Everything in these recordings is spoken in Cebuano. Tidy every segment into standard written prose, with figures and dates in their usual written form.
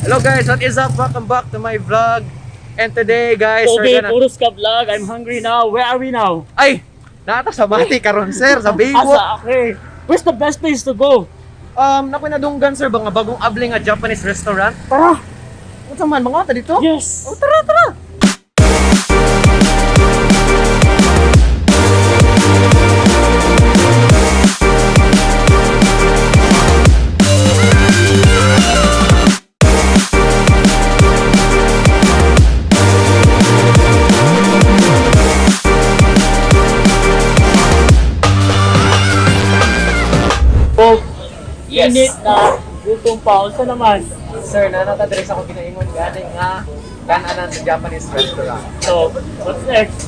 Hello guys, what is up? Welcome back to my vlog. And today guys, we're Kobe, gonna... puros ka vlog. I'm hungry now. Where are we now? Ay! Naata sa Mati karon sir, sa Baywalk. Asa, okay. Where's the best place to go? Nakoy nadunggan sir ba nga bagong abli nga Japanese restaurant? Tara! Unsa man mga ta dito? Yes! Oh, tara tara. Oh, Yes. init na. Gutom pa. Unsa naman? Sir, nanata diri sa akong ginaingon gani nga kananan sa Japanese restaurant. So, what's next?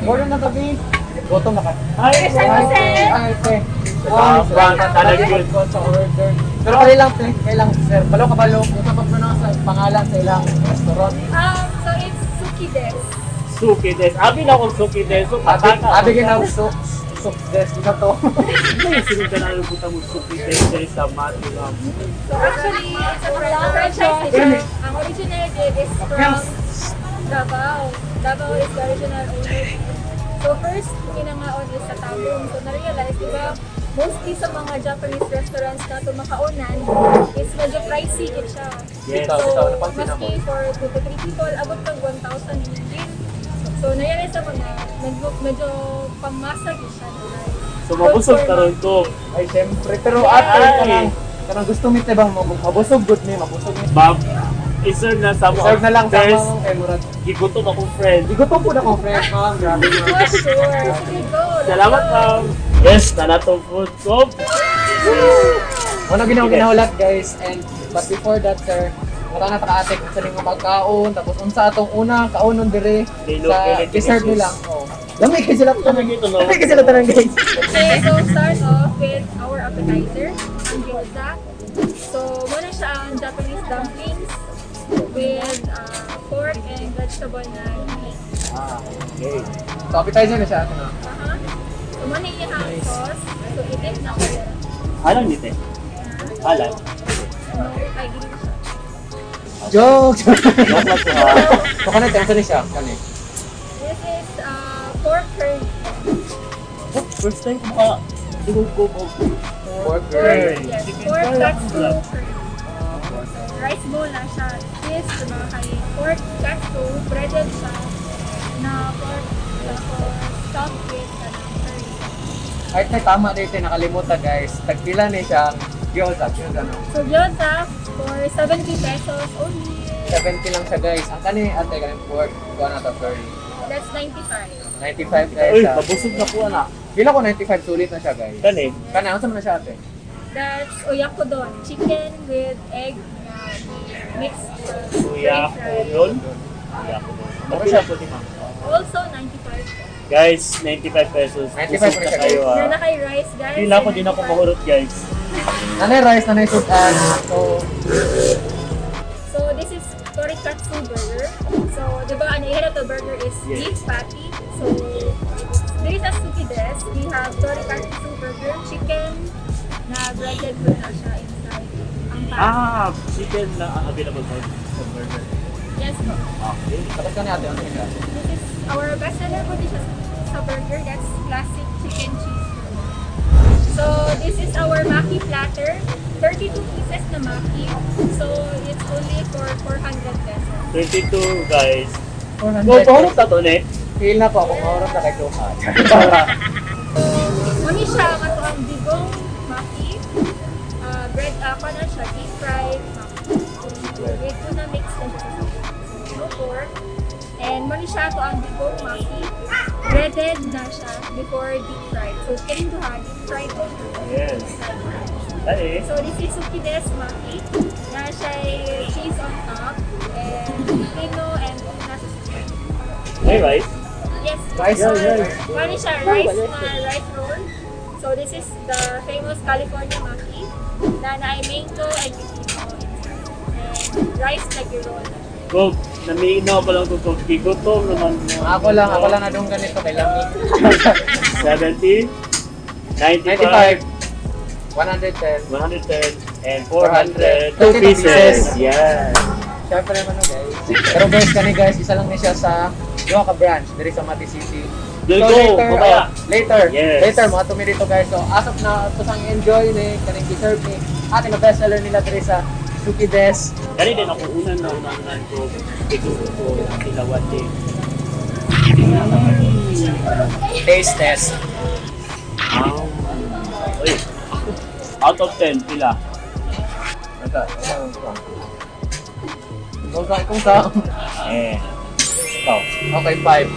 Order na tabi. Gutom na ka. Hi, Ay, ay, te. Salamat, talaga. Sa order. Pero kali lang, te. Kali lang, sir. Balo ka balo. Kung sa pag-pronounce sa pangalan sa ilang restaurant. So it's Suki Des. Suki des. Abi na akong suki des. So, Abi, pataka. abi ginaw sok sok des isa to. Sunod ka na lubutan mo suki des diri sa Mati, ma'am. So actually, it's a franchise nila. Ang original did is from Davao. Davao is the original owner. So first, kinangaon is sa Tabong. So na-realize, di ba, mostly sa mga Japanese restaurants na tumakaunan is medyo pricey gid siya. Yes. Bitaw, So, bitaw, napansin ako. maski for 2 to 3 people, abot kag 1,000 ringgit. So, na-realize ako na medyo, medyo pangmasa gid siya. Na rice. So, mabusog karon ko. Ay, syempre. Pero ate, Ay. kanang kanang gusto mi te bang mabusog good ni, mabusog ni. Ma'am, iserve na sa mga Serve na lang sa There's, mga kay murag. gigutom akong friend. Igutom po na ko, friend, ma'am. Grabe ma'am. For sure. Sige, go. Let's Salamat, go. ma'am. Yes, na natong food ko. Ano ginawa ginahulat guys, and but before that sir, wala na ta ate kung sa ning pagkaon tapos unsa atong una kaonon dire They look sa really i-serve delicious. nila. Oh. Lami kay sila tanan. Lami ito, no? Lami kay sila tanan guys. Okay, so start off with our appetizer, ang gyoza. So, muna siya ang Japanese dumplings with pork and vegetable na meat. Ah, okay. So appetizer na siya ate no. Aha. So, muna iya ang sauce. So, itim na ko. Alam ni te. Alam. No, ay, dili na siya. Joke. Joke lang po ha. So kanay unsa ni siya kani. This is pork curry. Oh, first time ko maka dugog ko og Pork curry. curry. Yes, Chicken pork curry. katsu curry. So, rice bowl na siya. This, diba, kay pork katsu, breaded siya na pork, tapos topped with kanang curry. Ay te tama dito nakalimutan guys. Tagpila ni siya gyoza, gyoza no. So, gyoza for 70 pesos only. 70 lang siya guys. Ang kani ate kani pork kuha na to curry. That's 95. 95 guys. Uy, ah. mabusog na po ana. Pila ko 95 sulit na siya guys. Kani. Kani unsa man na siya ate? That's oyakodon. Chicken with egg na mixed Kuya fried. Udon. Kuya Udon. Pagpila po ni ma'am. Also, 95. Guys, 95 pesos. 95 Busog na siya, kayo Na ha. na kay rice, guys. Pila ko din ako 95. mahurot guys. Nanay rice, nanay sudan. So So, this is torikatsu burger. So, di ba, ang ihira to burger is Yes. beef patty. So, there is a suki des. We have torikatsu burger, chicken na breaded po na siya inside ang patty. Ah, chicken na available sa sa burger. Yes po. Okay. tapos kani ate unsa ni siya? This is our best seller po siya sa burger. That's classic chicken cheese burger. So, this is our maki platter. 32 pieces na maki. So, it's only for 400 pesos. 32 guys. 400. Go, pahurot na to ne. Feel na ko ako mahurot na kay Duha. Mami siya, kato ang bigong maki. Bread, na siya, deep fried maki. So, with tuna mix na siya sa sabaw. So, no pork. And mami siya to ang bigong maki. Breaded na siya before deep fried. So, kining duha, deep fried na siya. Yes. Dali. So, this is sukides maki. Na siya cheese on top. And pino and tuna sa suki. May rice. Yes. Rice. So, Yeah, yeah. Mani siya, rice na rice roll. So, this is the famous California maki na naay mango and pipino inside. And rice na roll na siya. Go, namiinaw pa lang ko ko. Gigutom naman. Ako lang na ganito kay Lami. 70, 95, 95. 110. 110. And 400. 2 pieces. Yes. Siyempre naman no, guys. Pero guys, kani guys, isa lang ni siya sa duha ka branch diri sa Mati City. We'll So go. later, Mamaya. oh, later, Yes. later, mga tumi dito guys. So as of now, ito sang enjoy ni kaning deserve ni ating na best seller nila diri sa Suki Des. Kani din ako una na unahan ko. Ito ko tilawan din. Taste test. Ah. Uy. Out of 10, pila? Ito. Kung sa, kung sa. Eh. Ikaw. Okay, 5.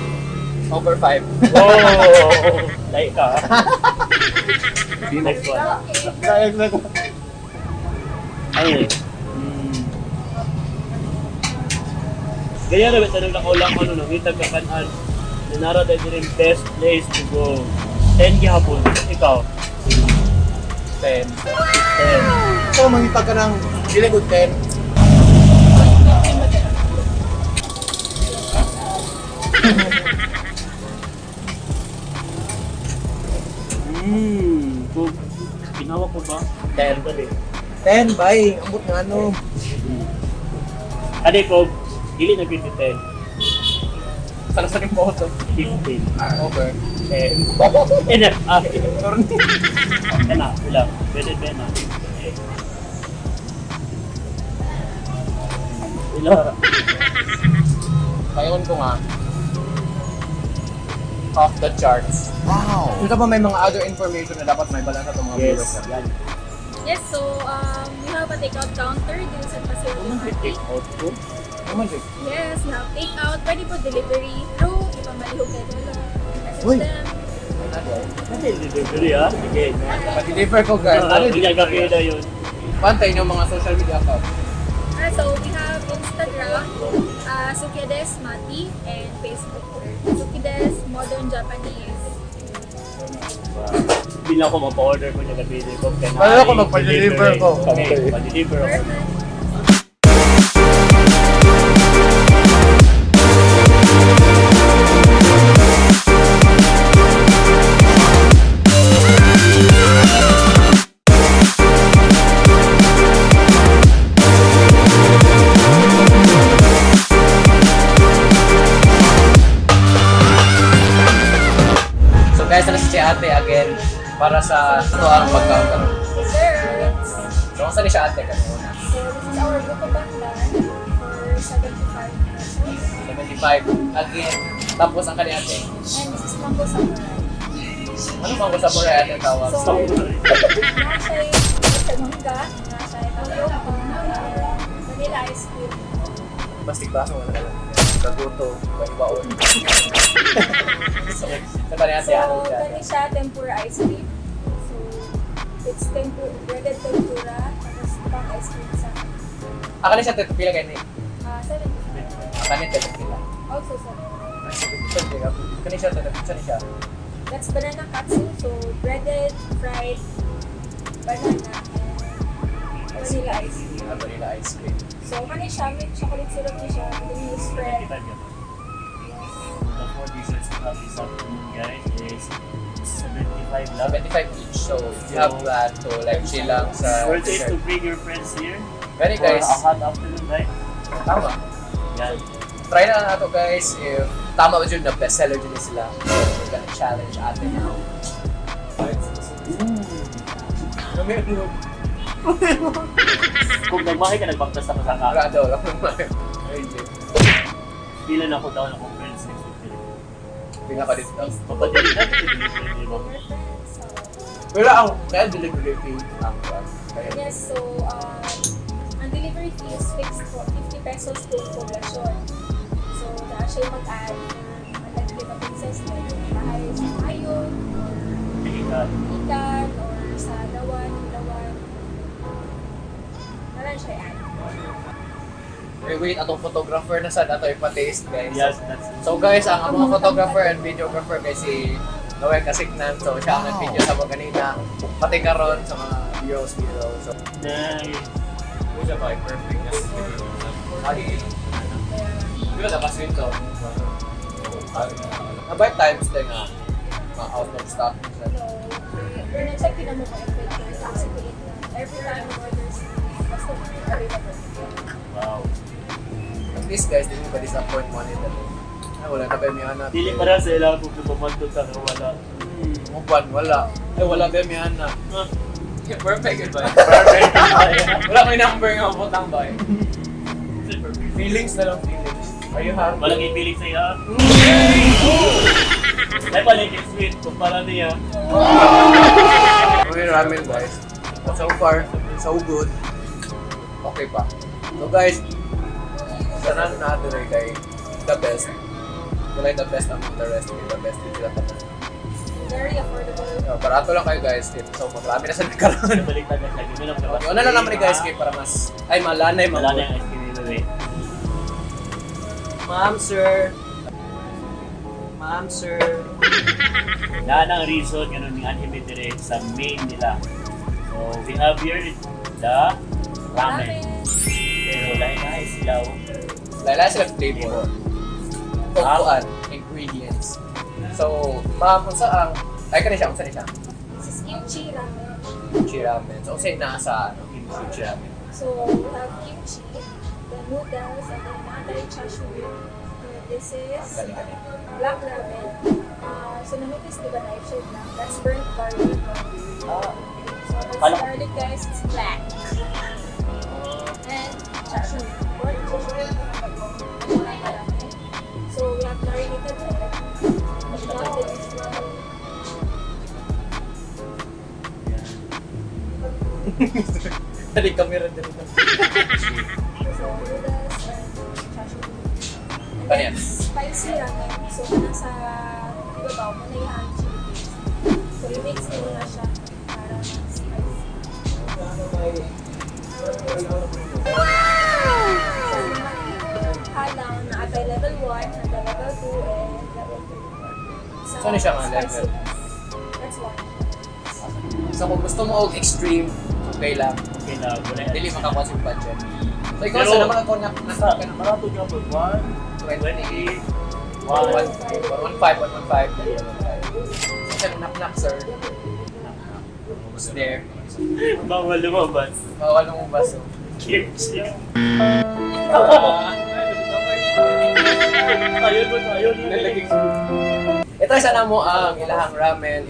Over 5. Oh! Lahi ka, ha? Next one. Ay. Ganyan na, tanong lang ko lang ano, nangita ka kanan. Nanara tayo din best place to go. 10 gihapon. Ikaw. 10. 10. So, mangita ka ng dili good 10. Kung ginawa ko ba? 10. Dali. 10, bye. Ambot nga ano. Ano ko, dili na gyud 10. Sana sa mo to. 15. Okay. Eh, eh, na, ah, Sorry. eh na, wala. Pwede, pwede na. Eh. Wala. Paingon ko nga. Off the charts. Wow. Ito pa may mga other information na dapat may balance sa mga Yes, viewers. yan. Yes, so we have a takeout counter din sa Paseo de Mati. Take out ko. Naman, Jake. Yes, we have takeout. Pwede po delivery through ipamalihog kay Lolo. Message Uy. them. Kasi delivery ah. Sige. Pa-deliver ko guys. Ah, Ano hindi gagawin na yun. Pantay yung mga social media account. Ah, so we have Instagram, Sukides Mati, and Facebook. Sukides Modern Japanese. Hindi na ako mapa-order ko niya gabi ko. Ano ako, magpa-deliver ko. Okay, pa-deliver ako. Perfect. So guys, ano si Ate again para sa ito ang pagkaon karon. Desserts. So kung saan ni siya ate kanina? So this is our buko pandan for 75 pesos. 75 again. Tapos ang kanya ate. And this is mango samurai. Ano bang sa samurai ate tawag? So, nasa siya mangga, nasa tuyo, vanilla ice cream. Bastig ba? Wala ka lang. Kaguto, baon. So, sa kanya ate So, ano siya? kani siya tempura ice cream. So, it's tempura, breaded tempura, tapos pang ice cream sa Akala siya ate pila kay ni. 75. Akala niya ate pila. Also 75. Ay, 75. Kani siya ate pila siya. That's banana katsu. So, breaded, fried banana, and vanilla ice cream. Ah, vanilla ice cream. So, kani siya, may chocolate syrup ni siya. And then you spread. 75 yan. Yes. The four desserts we have this afternoon, guys, is 75 lang. 75 each. So, if you have plan to like chill lang sa Worth it to dessert. bring your friends here Very for guys, a hot afternoon, right? tama. Yan. Try na lang nato guys if tama ba yun na bestseller din sila. So, we're gonna challenge ate now. Kung nagmahay ka, nagbaktas ako sa ka. Wala daw, wala akong Ay, hindi. Pila na ako daw ng friends next week. Pila ka dito. Papadili na, delivery mo. Your friends. So, Pero ang kaya delivery fee ang kaya. yes, so, ang delivery fee is fixed for 50 pesos per poblasyon. So, na siya mag-add for mga like pieces like bahay sa Mayon, or Ikan. Ikan, or sa Lawan, Ilawan. Wala siya i-add. Wait, wait, atong photographer na sad ato ipa-taste guys. Yes, that's it. So guys, ang mga photographer and videographer guys si Noel Kasignan. So siya ang nag-video sa mga kanina. Pati karon sa mga videos, videos. So, Nice. siya ba perfect na. Ay, di ba dapat sweet to? About times din nga, mga out of stock. So, we're na-check din mo kung if it's actually every time we order. customer available. Wow. At least, guys, di mo ba disappoint mo nila? Ay, wala na ba yung anak? Dili para sa ilang kung lumamantod ka nga wala. Uban, wala. Ay, wala ba yung anak? Ah, Perfect, ba? perfect. Wala may number nga butang ba? Feelings na lang, feelings. Are you happy? Walang ipilig sa iya. Ay, paligid sweet. Kumpara niya. Okay, ramen, guys. But so far, so good. Okay pa. So guys, tanan na diri kay the best. Wala yung the best among the rest. Kay the best din sila tanan. Very affordable. So, barato lang kayo, guys. So, magrami na sa nagkaroon. Baliktad na siya. Ganun lang Okay, una na naman ni guys kay para mas ay malanay Wala na mga yung ice cream anyway. Ma'am, sir. Ma'am, sir. Lahat ng reason, ganun yung anime dire sa main nila. So, we have here the ramen. Pero lahi-lahi sila. Oh. Laila sila flavor. Tungkuan, ingredients. So, ma'am, unsa ang ay kani siya, unsa ni siya? This is kimchi ramen. Kimchi ramen. So, unsa yung nasa ano, kimchi ramen? So we have kimchi, the noodles, and then natay chashu. And this is Kani kani. Black ramen. So na-notice, di ba, knife shape na? That's burnt garlic. Ah, So that's garlic, guys, it's black. And chashu. Burnt chashu. So we have marinated egg. Not the usual. Dali camera dali. So noodles and chashu. And Ano then yan? spicy ramen. So nasa ibabaw mo na yung chili paste. So i-mix mo na siya para spicy. So halang na atay level 1, hanggang level 2, and level 3. Sa So, ano siya mga level? spiciness. That's one. So, kung gusto mo og extreme, okay lang. Okay na. Wala. Dili makakuha sa budget. So, ikaw Pero- sa naman ako na Sa, nasa ka na marato ka po. 1, 20, 20, 1. 1, 1, 1, 1, 1, 5. So, siya knock knock, sir. Who's there? Bawal lumabas. Bawal lumabas. Kimchi. Ah. Ayun mo, ayun mo. Ito sana mo ang ilahang ramen.